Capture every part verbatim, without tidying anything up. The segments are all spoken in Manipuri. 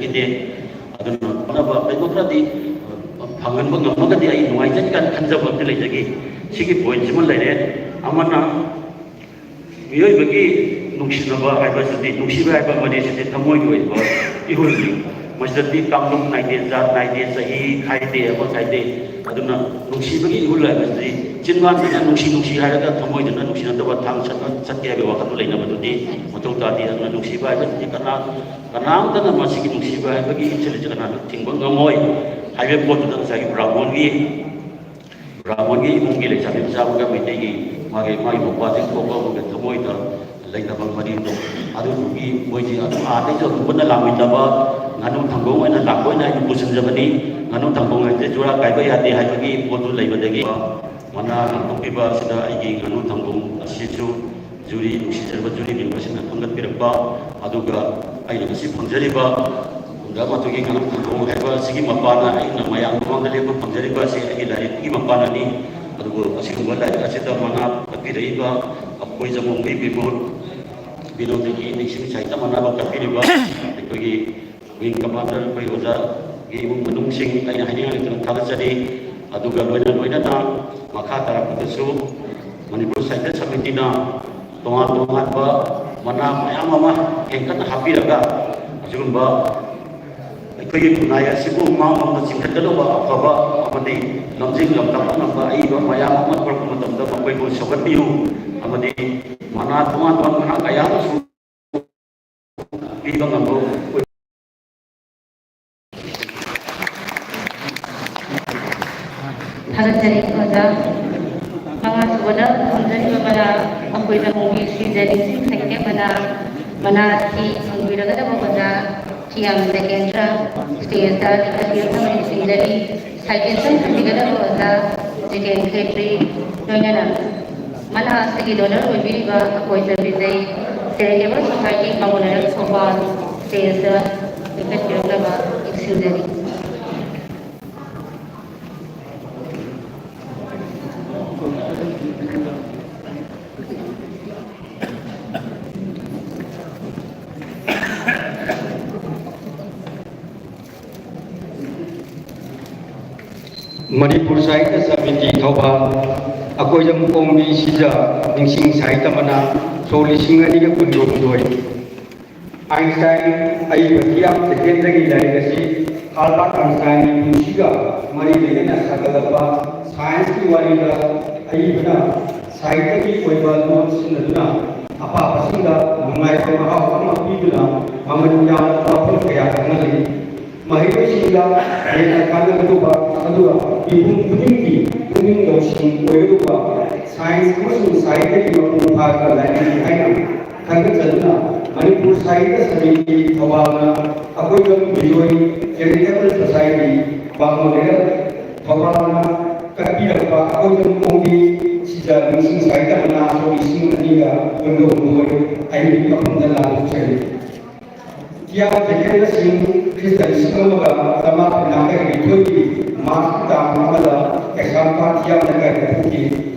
ꯂꯩꯇꯦ꯫ ꯑꯗꯨꯅ ꯍꯣꯠꯅꯕ ꯀꯩꯅꯣ ꯈꯔꯗꯤ ꯐꯪꯍꯟꯕ ꯉꯝꯃꯒꯗꯤ ꯑꯩ ꯅꯨꯡꯉꯥꯏꯖꯅꯤ ꯀꯥꯏꯅ ꯈꯟꯖꯕ ꯑꯃꯗꯤ ꯂꯩꯖꯈꯤ꯫ ꯁꯤꯒꯤ ꯄꯣꯏꯟꯁꯤꯃ ꯂꯩꯔꯦ꯫ ꯑꯃꯅ ꯃꯤꯑꯣꯏꯕꯒꯤ ꯅꯨꯡꯁꯤꯅꯕ ꯍꯥꯏꯕꯁꯤꯗꯤ, ꯅꯨꯡꯁꯤꯕ ꯍꯥꯏꯕ ꯃꯔꯤꯁꯤꯗꯤ ꯊꯃꯣꯏꯒꯤ ꯑꯣꯏꯕ ꯏꯍꯨꯜꯅꯤ꯫ ꯃꯁꯤꯗꯗꯤ ꯀꯥꯡꯂꯨꯞ ꯅꯥꯏꯗꯦ, ꯖꯥꯠ ꯅꯥꯏꯗꯦ, ꯆꯍꯤ ꯈꯥꯏꯗꯦ, ꯑꯃ ꯈꯥꯏꯗꯦ꯫ ꯑꯗꯨꯅ ꯅꯨꯡꯁꯤꯕꯒꯤ ꯏꯍꯨꯜ ꯍꯥꯏꯕꯁꯤꯗꯤ ꯆꯤꯟꯕꯥꯟꯗꯅ ꯅꯨꯡꯁꯤ ꯅꯨꯡꯁꯤ ꯍꯥꯏꯔꯒ ꯊꯃꯣꯏꯗꯅ ꯅꯨꯡꯁꯤꯅꯗꯕ ꯊꯥꯡ ꯆꯠꯅ ꯆꯠꯀꯦ ꯍꯥꯏꯕ ꯋꯥꯈꯜꯗꯨ ꯂꯩꯅꯕꯗꯨꯗꯤ ꯃꯊꯧ ꯇꯥꯗꯦ꯫ ꯑꯗꯨꯅ ꯅꯨꯡꯁꯤꯕ ꯍꯥꯏꯕꯁꯤꯗꯤ ꯀꯅꯥ ꯀꯅꯥꯝꯇꯅ ꯃꯁꯤꯒꯤ ꯅꯨꯡꯁꯤꯕ ꯍꯥꯏꯕꯒꯤ ꯏꯊꯤꯜ ꯑꯁꯤ ꯀꯅꯥꯅ ꯊꯤꯡꯕ ꯉꯝꯃꯣꯏ ꯍꯥꯏꯕ ꯄꯣꯠꯇꯨꯗ ꯉꯁꯥꯏꯒꯤ ꯕ꯭ꯔꯥꯍꯃꯣꯟꯒꯤ, ꯕ꯭ꯔꯥꯍꯃꯣꯟꯒꯤ ꯏꯃꯨꯡꯒꯤ ꯂꯩꯁꯥꯕꯤ ꯃꯆꯥ ꯑꯃꯒ ꯃꯩꯇꯩꯒꯤ ꯃꯥꯒꯤ, ꯃꯥꯒꯤ ꯃꯄꯥꯁꯤꯡ ꯊꯣꯛꯄ ꯑꯃꯒ ꯊꯃꯣꯏꯗ ꯂꯩꯅꯕ ꯃꯔꯤꯗꯣ, ꯑꯗꯨꯗꯨꯒꯤ ꯃꯣꯏꯁꯤ ꯑꯗꯨꯝ ꯑꯥꯗꯩꯁꯨ ꯑꯗꯨꯝ ꯄꯨꯟꯅ ꯂꯥꯛꯃꯤꯟꯅꯕ, ꯉꯥꯅꯨ ꯊꯪꯒꯣꯡ ꯑꯣꯏꯅ ꯂꯥꯛꯄ ꯑꯣꯏꯅ ꯑꯩꯅ ꯄꯨꯁꯤꯟꯖꯕꯅꯤ꯫ ꯉꯥꯅꯨ ꯊꯪꯒꯣꯡ ꯍꯥꯏꯁꯦ ꯖꯨꯔꯥ ꯀꯥꯏꯕ ꯌꯥꯗꯦ ꯍꯥꯏꯕꯒꯤ ꯄꯣꯠꯇꯨ ꯂꯩꯕꯗꯒꯤ ꯃꯅꯥ ꯂꯥꯡꯊꯣꯛꯄꯤꯕ ꯑꯁꯤꯗ ꯑꯩꯒꯤ ꯉꯥꯅꯨ ꯊꯪꯒꯣꯡ ꯑꯁꯤꯁꯨ ꯖꯨꯔꯤ, ꯅꯨꯡꯁꯤꯖꯔꯕ ꯖꯨꯔꯤ ꯃꯦꯝꯕꯔꯁꯤꯡꯅ ꯈꯟꯒꯠꯄꯤꯔꯛꯄ, ꯑꯗꯨꯒ ꯑꯩꯅ ꯉꯁꯤ ꯐꯪꯖꯔꯤꯕ ꯍꯨꯝꯗ꯭ꯔꯥ ꯃꯥꯊꯣꯏꯒꯤ ꯉꯥꯅꯨ ꯊꯪꯒꯣꯡ ꯍꯥꯏꯕ ꯑꯁꯤꯒꯤ ꯃꯄꯥꯟꯅ, ꯑꯩꯅ ꯃꯌꯥꯝ ꯃꯃꯥꯡꯗ ꯂꯦꯞꯄ ꯐꯪꯖꯔꯤꯕ ꯑꯁꯤ ꯑꯩꯒꯤ ꯂꯥꯏꯔꯤꯛꯀꯤ ꯃꯄꯥꯟꯅꯅꯤ꯫ ꯑꯗꯨꯕꯨ ꯑꯁꯤꯒꯨꯝꯕ ꯂꯥꯏꯔꯤꯛ ꯑꯁꯤꯗ ꯃꯅꯥ ꯀꯠꯄꯤꯔꯛꯏꯕ ꯑꯩꯈꯣꯏ ꯖꯃꯣꯡꯒꯤ ꯄꯤꯄꯨ ꯕꯤꯅꯣꯗꯒꯤ ꯅꯤꯡꯁꯤꯡ ꯁꯥꯏꯠꯇ ꯃꯅꯥ ꯀꯠꯄꯤꯔꯤꯕ ꯑꯩꯈꯣꯏꯒꯤ ꯋꯤꯡ ꯀꯃꯥꯟꯗꯔ ꯑꯩꯈꯣꯏ ꯑꯣꯖꯥꯒꯤ ꯏꯃꯨꯡ ꯃꯅꯨꯡꯁꯤꯡ ꯑꯩꯅ ꯍꯥꯏꯅꯤꯡꯉꯥꯏ ꯂꯩꯇꯅ ꯊꯥꯒꯠꯆꯔꯤ꯫ ꯑꯗꯨꯒ ꯂꯣꯏꯅ ꯂꯣꯏꯅꯅ ꯃꯈꯥ ꯇꯥꯔꯛꯄꯗꯁꯨ ꯃꯅꯤꯄꯨꯔ ꯁꯥꯍꯤꯇ꯭ꯌ ꯁꯃꯤꯇꯤꯅ ꯇꯣꯉꯥꯟ ꯇꯣꯉꯥꯟꯕ ꯃꯅꯥ ꯃꯌꯥꯝ ꯑꯃ ꯍꯦꯟꯒꯠꯅ ꯍꯥꯞꯄꯤꯔꯒ ꯑꯁꯤꯒꯨꯝꯕ ꯑꯩꯈꯣꯏꯒꯤ ꯈꯨꯟꯅꯥꯏ ꯑꯁꯤꯕꯨ ꯃꯥꯡꯂꯣꯝꯗ ꯆꯤꯡꯈꯠꯀꯗꯧꯕ ꯑꯐꯕ ꯑꯃꯗꯤ ꯂꯝꯖꯤꯡ ꯂꯝꯇꯥꯛꯄ ꯉꯝꯕ ꯑꯏꯕ ꯃꯌꯥꯝ ꯑꯃ ꯊꯣꯛꯂꯛꯄ ꯃꯇꯝꯗ ꯃꯈꯣꯏꯕꯨ ꯁꯧꯒꯠꯄꯤꯌꯨ ꯑꯃꯗꯤ ꯃꯅꯥ ꯇꯣꯉꯥꯟ ꯇꯣꯉꯥꯟꯕ ꯃꯅꯥ ꯀꯌꯥ ꯑꯃꯁꯨ ꯄꯤꯕ ꯉꯝꯕ ꯑꯣꯏ꯫ ꯊꯥꯒꯠꯆꯔꯤ ꯑꯣꯖꯥ꯫ ꯃꯉꯥꯁꯨꯕꯗ ꯐꯪꯖꯔꯤꯕ ꯃꯅꯥ ꯑꯩꯈꯣꯏ ꯂꯝꯒꯤ ꯁꯤꯖꯔꯤꯁꯤꯡ ꯁꯩꯇꯦꯛ ꯃꯅꯥ, ꯃꯅꯥ ꯑꯁꯤ ꯐꯪꯕꯤꯔꯒꯗꯕ ꯑꯣꯖꯥ ꯊꯤꯌꯥꯝ ꯖꯒꯦꯟꯗ꯭ꯔ ꯁ꯭ꯇꯦꯖꯇ ꯂꯤꯡꯈꯠꯄꯤꯔꯛꯅꯕ ꯅꯤꯡꯁꯤꯡꯖꯔꯤ꯫ ꯁꯥꯏꯇꯦꯁꯟ ꯊꯝꯕꯤꯒꯗꯕ ꯑꯣꯖꯥ ꯖꯤꯇꯦꯟ ꯈꯦꯇ꯭ꯔꯤ, ꯂꯣꯏꯅꯅ ꯃꯅꯥ ꯑꯁꯤꯒꯤ ꯗꯣꯅꯔ ꯑꯣꯏꯕꯤꯔꯤꯕ ꯑꯩꯈꯣꯏ ꯆꯥꯟꯕꯤꯖꯩ ꯆꯦꯔꯤꯇꯦꯕꯜ ꯁꯣꯁꯥꯏꯇꯤ ꯀꯥꯎꯟꯁꯤꯜ ꯊꯧꯕꯥꯜ ꯁ꯭ꯇꯦꯖꯇ ꯂꯤꯡꯈꯠꯄꯤꯔꯛꯅꯕ ꯅꯤꯡꯁꯤꯡꯖꯔꯤ꯫ ꯃꯅꯤꯄꯨꯔ ꯁꯥꯍꯤꯇ꯭ꯌ ꯁꯃꯤꯇꯤ ꯊꯧꯕꯥꯜ, ꯑꯀꯣꯏꯖꯝ ꯑꯣꯡꯕꯤ ꯁꯤꯖ ꯅꯤꯡꯁꯤꯡ ꯁꯥꯍꯤꯇ꯭ꯌ ꯃꯅꯥ, ꯁꯣꯛ ꯂꯤꯁꯤꯡ ꯑꯅꯤꯒ ꯀꯨꯟꯒ ꯍꯨꯝꯗꯣꯏ꯫ ꯑꯥꯏꯟꯁꯇꯥꯏꯟ ꯑꯏꯕ ꯊꯤꯌꯥꯝ ꯆꯦꯀꯦꯟꯗ꯭ꯔꯒꯤ ꯂꯥꯏꯔꯤꯛ ꯑꯁꯤ ꯑꯜꯕꯥꯔꯠ ꯑꯥꯏꯟꯁꯇꯥꯏꯟꯒꯤ ꯄꯨꯟꯁꯤꯒ ꯃꯔꯤ ꯂꯩꯅꯅ ꯁꯥꯒꯠꯂꯛꯄ ꯁꯥꯏꯟꯁꯀꯤ ꯋꯥꯔꯤꯗ ꯑꯏꯕꯅ ꯁꯥꯍꯤꯇ꯭ꯌꯒꯤ ꯑꯣꯏꯕ ꯂꯣꯟ ꯁꯤꯖꯤꯟꯅꯗꯨꯅ ꯑꯄꯥꯕꯁꯤꯡꯗ ꯅꯨꯡꯉꯥꯏꯕ ꯃꯍꯥꯎ ꯑꯃ ꯄꯤꯗꯨꯅ ꯃꯃꯜ ꯌꯥꯝꯂꯕ ꯋꯥꯐꯝ ꯀꯌꯥ ꯈꯪꯍꯜꯂꯤ꯫ ꯃꯍꯩꯔꯣꯏꯁꯤꯡꯗ ꯍꯦꯟꯅ ꯀꯥꯟꯅꯒꯗꯧꯕ ꯑꯗꯨꯒ ꯃꯤꯄꯨꯝ ꯈꯨꯗꯤꯡꯒꯤ ꯄꯨꯛꯅꯤꯡ ꯂꯧꯁꯤꯡ ꯑꯣꯏꯒꯗꯧꯕ ꯁꯥꯏꯟꯁ ꯑꯃꯁꯨꯡ ꯁꯥꯍꯤꯇ꯭ꯌꯒꯤ ꯃꯄꯨꯡ ꯐꯥꯔꯕ ꯂꯥꯏꯔꯤꯛꯅꯤ ꯍꯥꯏꯅ ꯊꯥꯒꯠꯆꯗꯨꯅ ꯃꯅꯤꯄꯨꯔ ꯁꯥꯍꯤꯇ꯭ꯌ ꯁꯃꯤꯇꯤ ꯊꯧꯕꯥꯜꯅ ꯑꯩꯈꯣꯏꯒꯤ ꯕꯤꯖꯣꯏ ꯆꯦꯔꯤꯇꯦꯕꯜ ꯁꯣꯁꯥꯏꯇꯤ ꯕꯥꯃꯣꯟ ꯂꯩꯔꯛ ꯊꯧꯕꯥꯜꯅ ꯀꯠꯄꯤꯔꯛꯄ ꯑꯩꯈꯣꯏꯒꯤ ꯈꯣꯡꯒꯤ ꯁꯤꯖ ꯅꯤꯡꯁꯤꯡ ꯁꯥꯍꯤꯇ꯭ꯌ ꯃꯅꯥ ꯁꯣꯛ ꯂꯤꯁꯤꯡ ꯑꯅꯤꯒ ꯀꯨꯟꯒ ꯍꯨꯝꯗꯣꯏ ꯑꯩꯒꯤ ꯃꯐꯝꯗ ꯂꯥꯟꯊꯣꯛꯆꯔꯤ꯫ ꯊꯤꯌꯥꯝ ꯆꯦꯀꯦꯟꯗ꯭ꯔ ꯁꯤꯡ ꯈ꯭ꯔꯤꯁꯇ ꯂꯤꯁꯤꯡ ꯑꯃꯒ ꯆꯃꯥꯄꯟ ꯌꯥꯡꯈꯩ ꯅꯤꯊꯣꯏꯒꯤ ꯃꯥꯔꯆꯀꯤ ꯇꯥꯡ ꯑꯃꯗ ꯀꯩꯁꯥꯝꯄꯥꯠ ꯊꯤꯌꯥꯝ ꯂꯩꯀꯥꯏꯗ ꯄꯣꯛꯈꯤ꯫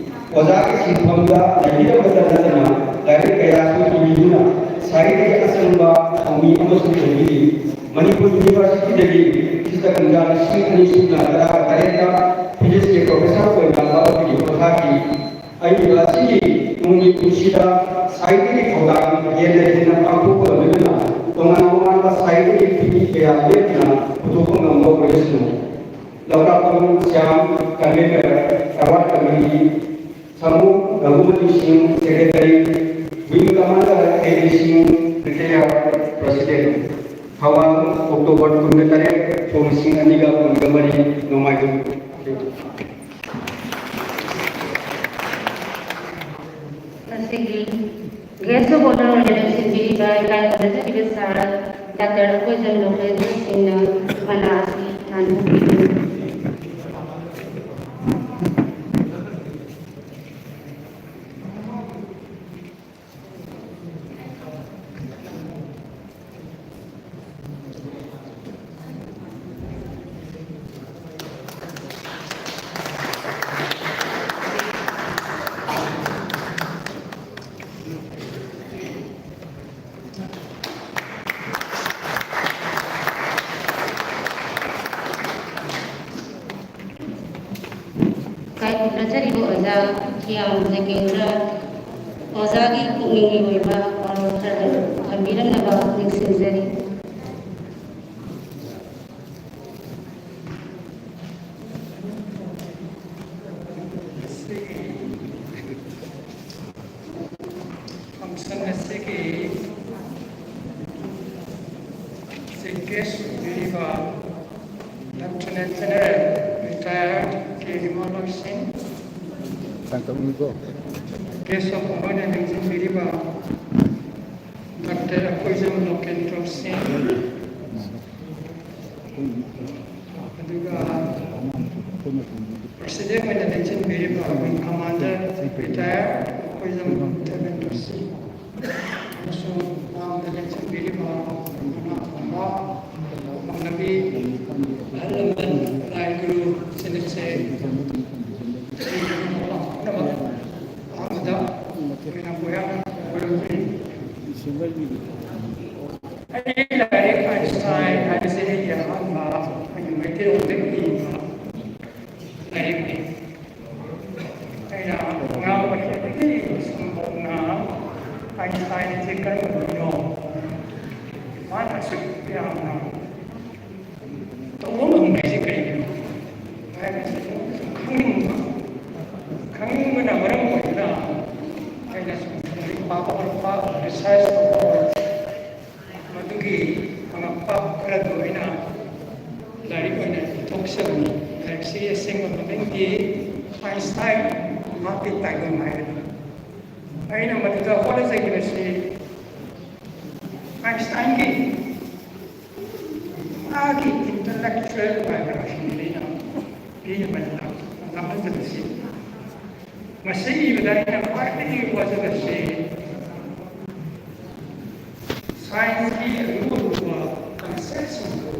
ꯑꯣꯖꯥꯒꯤ ꯁꯤꯟꯐꯝꯗ ꯂꯩꯕꯤꯔꯝꯕꯇ ꯅꯠꯇꯅ ꯂꯥꯏꯔꯤꯛ ꯀꯌꯥꯁꯨ ꯏꯕꯤꯗꯨꯅ ꯁꯥꯍꯤꯇ꯭ꯌꯒꯤ ꯑꯆꯪꯕ ꯊꯧꯃꯤ ꯑꯃꯁꯨ ꯑꯣꯏꯕꯤꯔꯤ꯫ ꯃꯅꯤꯄꯨꯔ ꯌꯨꯅꯤꯚꯔꯁꯤꯇꯤꯗꯒꯤ ꯈ꯭ꯔꯤꯁꯇ ꯀꯨꯝꯖꯥ ꯂꯤꯁꯤꯡ ꯑꯅꯤ ꯁꯨꯞꯅ ꯇꯔꯥ ꯇꯔꯦꯠꯇ ꯐꯤꯖꯤꯛꯁꯀꯤ ꯄ꯭ꯔꯣꯐꯦꯁꯔ ꯑꯣꯏꯅ ꯊꯕꯛ ꯄꯣꯊꯥꯈꯤ꯫ ꯑꯏꯕ ꯑꯁꯤꯒꯤ ꯇꯨꯡꯒꯤ ꯄꯨꯟꯁꯤꯗ ꯁꯥꯍꯤꯇ꯭ꯌꯒꯤ ꯊꯧꯗꯥꯡ ꯍꯦꯟꯅ ꯍꯦꯟꯅ ꯄꯥꯡꯊꯣꯛꯄꯒ ꯂꯣꯏꯅꯅ ꯇꯣꯉꯥꯟ ꯇꯣꯉꯥꯟꯕ ꯁꯥꯍꯤꯇ꯭ꯌꯒꯤ ꯀ꯭ꯔꯤꯇꯤ ꯀꯌꯥ ꯂꯦꯞꯇꯅ ꯄꯨꯊꯣꯛꯄ ꯉꯝꯕ ꯑꯣꯏꯔꯁꯅꯨ꯫ ꯂꯧꯇꯥꯛꯄꯝ ꯁ꯭ꯌꯥꯝ, convener, award committee, ꯁꯥꯃꯨ ꯔꯘꯨꯃꯇꯤ ꯁꯤꯡ, secretary, wing commander, ꯑꯦ ꯗꯤ ꯁꯤꯡ, retired president꯫ ꯊꯧꯕꯥꯜ, ꯑꯣꯛꯇꯣꯕꯔ ꯀꯨꯟꯒ ꯇꯔꯦꯠ, ꯁꯣꯛ ꯂꯤꯁꯤꯡ ꯑꯅꯤꯒ ꯀꯨꯟꯒ ꯃꯔꯤ, ꯅꯣꯡꯃꯥꯏꯖꯤꯡ꯫ ꯉꯁꯤꯒꯤ guest of honour ꯑꯣꯏꯅ ꯂꯧꯁꯤꯟꯕꯤꯔꯤꯕ ꯏꯀꯥꯏ ꯈꯨꯝꯅꯖꯔꯤꯕ sir ꯗꯥꯛꯇꯔ ꯑꯀꯣꯏꯖꯝ ꯂꯣꯀꯦꯟꯗ꯭ꯔ ꯁꯤꯡꯅ ꯃꯅꯥ ꯑꯁꯤ ꯂꯥꯟꯊꯣꯛꯄꯤꯔꯤ꯫ ꯉꯁꯥꯏ ꯎꯠꯂꯖꯔꯤꯕ ꯑꯣꯖꯥ ꯀꯤꯌꯥꯝ ꯖꯦꯀꯦꯟꯗ꯭ꯔ ꯑꯣꯖꯥꯒꯤ ꯄꯨꯛꯅꯤꯡꯒꯤ ꯑꯣꯏꯕ ꯋꯥꯔꯣꯜ ꯈꯔ ꯊꯝꯕꯤꯔꯝꯅꯕ ꯅꯤꯡꯁꯤꯡꯖꯔꯤ꯫ Function ꯑꯁꯤꯒꯤ chief guest ꯑꯣꯏꯕꯤꯔꯤꯕ Lieutenant General retired ꯀꯦ ꯔꯤꯃꯥꯂꯣꯏ ꯁꯤꯡ, ꯇꯥꯡꯀꯛꯅꯤꯀꯣ꯫ Guest of honour ꯂꯦꯡꯖꯤꯟꯕꯤꯔꯤꯕ ꯗꯥꯛꯇꯔ ꯑꯩꯈꯣꯏꯖꯝ ꯂꯣꯀꯦꯟꯗ꯭ꯔꯣ ꯁꯤꯡ, ꯑꯗꯨꯒ president ꯑꯣꯏꯅ ꯂꯦꯡꯁꯤꯟꯕꯤꯔꯤꯕ wing commander retired ꯑꯩꯈꯣꯏꯖꯝ ꯗꯦꯕꯦꯟꯗ꯭ꯔ ꯁꯤꯡ ꯑꯃꯁꯨꯡ ꯃꯥꯡꯗ ꯂꯦꯡꯁꯤꯟꯕꯤꯔꯤꯕ ꯃꯅꯥ ꯐꯝꯕ ꯄꯥꯡꯂꯕꯤ ꯑꯍꯜ ꯂꯃꯟ, ꯂꯥꯏ ꯒꯨꯔꯨ, ꯁꯦꯅꯦꯠꯁꯦ ꯄꯨꯝꯅꯃꯛ ꯑꯍꯥꯟꯕꯗ ꯑꯩꯈꯣꯏꯅ ꯃꯌꯥꯝ ꯈꯣꯏꯔꯝꯖꯔꯤ꯫ ꯑꯩ ꯂꯥꯏꯔꯤꯛ ꯑꯥꯏꯟꯁꯇꯥꯏꯟ ꯍꯥꯏꯕꯁꯤ ꯑꯩꯒꯤ ꯑꯍꯥꯟꯕ ꯑꯩꯒꯤ ꯃꯩꯇꯩꯂꯣꯟꯗ ꯏꯕ ꯂꯥꯏꯔꯤꯛꯅꯤ꯫ ꯑꯩꯅ ꯑꯉꯥꯡ ꯑꯣꯏꯔꯤꯉꯩꯗꯒꯤ ꯁꯨꯝ ꯍꯧꯅ ꯑꯥꯏꯟꯁꯇꯥꯏꯟ ꯑꯁꯤ ꯀꯔꯝꯕ ꯃꯤꯅꯣ, ꯃꯥꯅ ꯑꯁꯨꯛ ꯌꯥꯝꯅ ꯇꯧꯕ ꯉꯝꯕ ꯍꯥꯏꯁꯦ ꯀꯔꯤꯒꯤꯅꯣ ꯍꯥꯏꯕꯁꯤ ꯁꯨꯝ ꯈꯪꯅꯤꯡꯕ, ꯈꯪꯅꯤꯡꯕꯅ ꯃꯔꯝ ꯑꯣꯏꯗꯨꯅ ꯑꯩꯅ ꯁꯨꯝ ꯂꯥꯏꯔꯤꯛ ꯄꯥꯕ ꯍꯧꯔꯛꯄ, research ꯇꯧꯕ ꯍꯧꯔꯛꯄ꯫ ꯃꯗꯨꯒꯤ ꯐꯪꯉꯛꯄ ꯈꯔꯗꯨ ꯑꯩꯅ ꯂꯥꯏꯔꯤꯛ ꯑꯣꯏꯅ ꯏꯊꯣꯛꯆꯕꯅꯤ꯫ ꯂꯥꯏꯔꯤꯛꯁꯤ ꯑꯁꯦꯡꯕ ꯃꯃꯤꯡꯗꯤ ꯑꯥꯏꯟꯁꯇꯥꯏꯟ, ꯃꯍꯥꯛꯀꯤ ꯇꯥꯏꯕꯪ ꯍꯥꯏꯕꯅꯤ꯫ ꯑꯩꯅ ꯃꯗꯨꯗ ꯍꯣꯠꯅꯖꯈꯤꯕꯁꯤ ꯑꯥꯏꯟꯁꯇꯥꯏꯟꯒꯤ ꯃꯥꯒꯤ intellectual biography ꯑꯩꯅ ꯄꯤꯅꯕ ꯂꯥꯛꯍꯟꯖꯕꯁꯤ꯫ ꯃꯁꯤ ꯏꯕꯗ ꯑꯩꯅ ꯈ꯭ꯋꯥꯏꯗꯒꯤ ꯋꯥꯖꯕꯁꯤ scienceꯀꯤ ꯑꯔꯨ ꯑꯔꯨꯕ conceptꯁꯤꯡꯗꯨ